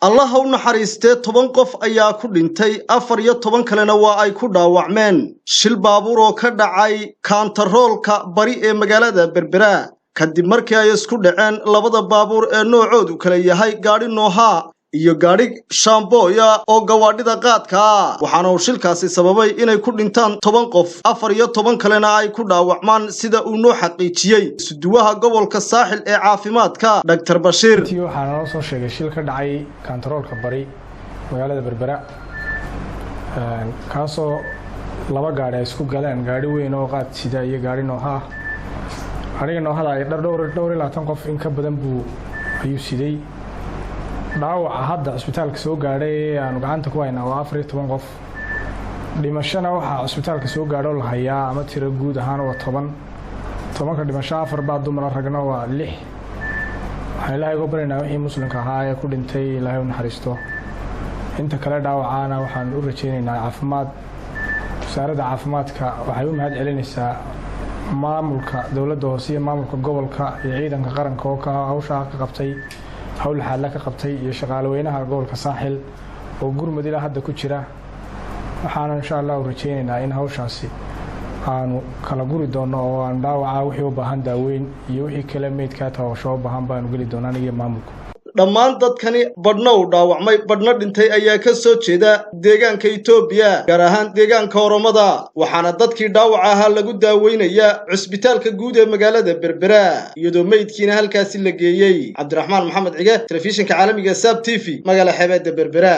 Allah ha u naxariistee, 10 qof ayaa ku dhintay, 14 kalena waa ay ku dhaawacmeen shil baabuur oo ka dhacay kaantaroolka bari ee magaalada Berbera, kadib markii ay isku dhaceen labada baabuur ee noocoodu kala yahay gaadhi Noohaa iyo gaadhi shaambooya oo gawaadhida qaadka ah. Waxaana uu shilkaasi sababay inay ku dhintaan 10 qof, 14 kalena ay ku dhaawacmaan, sida uu noo xaqiijiyey isuduwaha gobolka Saaxil ee caafimaadka, Dhaktar Bashiir. Runtii waxaa naloo soo sheegay shil ka dhacay kaantaroolka bari magaalada Berbera, kaasoo laba gaadhi ay isku galeen, gaadhi weyn oo qaad sida iyo gaadhi Nooha ah. Gaadhiga Noohada ay dhowr iyo labaatan qof in ka badan buu ayuu siday. Dhaawaca hadda cusbitaalka soo gaadhay ee aanu gacanta ku haynaa waa 14 qof. Dhimashana waxaa cusbitaalka soo gaadho la hayaa ama tiro guud ahaan waa 10. 10-ka dhimasho afar baa dumara, ragna waa lix. Waxaan Ilaahay uga baryaynaa wixii muslimka ahaa ee ku dhintay Ilaahay u naxariisto. Inta kale dhaawacaana waxaan u rajaynaynaa caafimaad. Wasaaradda caafimaadka waxay u mahad celinaysaa maamulka dowladda hoose iyo maamulka gobolka iyo ciidanka qaranka oo hawshaa ka qabtay, hawl xaadla ka qabtay, iyo shaqaaleweynaha gobolka Saaxil oo gurmud ilaa hadda ku jira. Waxaana insha Allah u rajaynaynaa in hawshaasi aanu kala guri doonno oo aanu dhaawaca wixii u baahan daaweyn iyo wixii kale meydkaa taabasho u baahan baanu geli doonaa anigiyo maamulku. Dhammaan dadkani badhna uu dhaawacmay, badhna dhintay ayaa ka soo jeeda deegaanka Itoobiya, gaar ahaan deegaanka Oromada. Waxaana dadkii dhaawaca ahaa lagu daaweynayaa cusbitaalka guud ee magaalada Berbera, iyadoo meydkiina halkaasi la geeyey. Cabdiraxmaan Maxamed Cige, telefishinka caalamiga Saab TV, magaala xeebeedda Berbera.